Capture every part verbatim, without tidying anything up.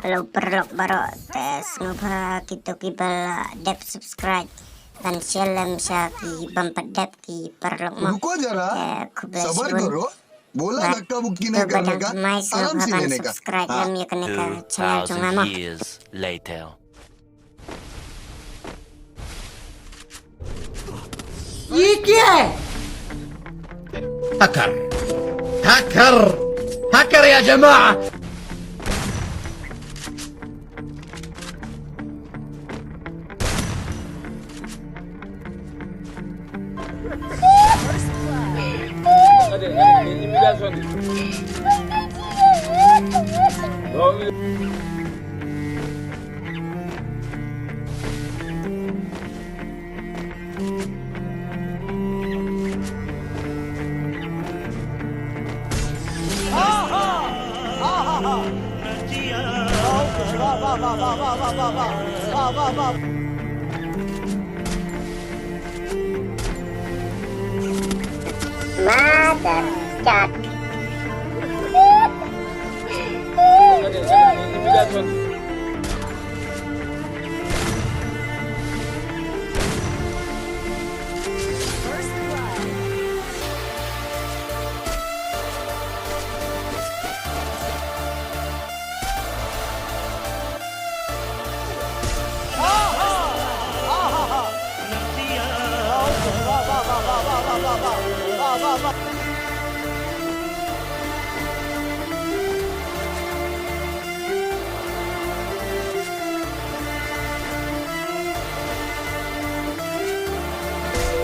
Hello paralok baroh, te sngewbha kito kiba la dep subscribe ban share lem sha ki bym pat dep ki paralok mo. रुको जरा, Te khublei सबर shibun. करो, बोला Bad धक्का मुक्की नहीं kito ba करने dang का, thymmai आराम sngewbha से ban लेने का। Subscribe Haan. lem ïa kane ka channel jong nga mo. Two thousand years later. ये क्या है? Hacker. Hacker. Hacker يا جماعة. Mother God.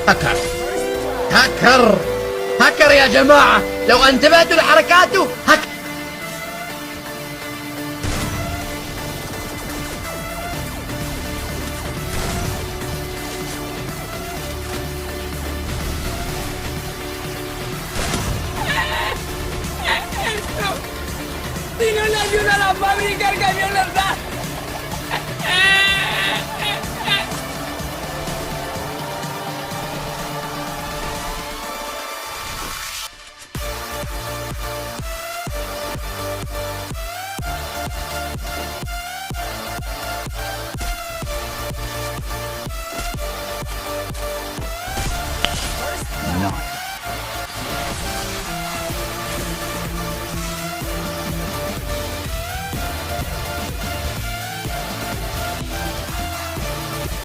هاكر. هاكر. هاكر يا جماعة. لو انتبهتوا لحركاته، هاكر. Tiene una ayuda a la fábrica, el camión está.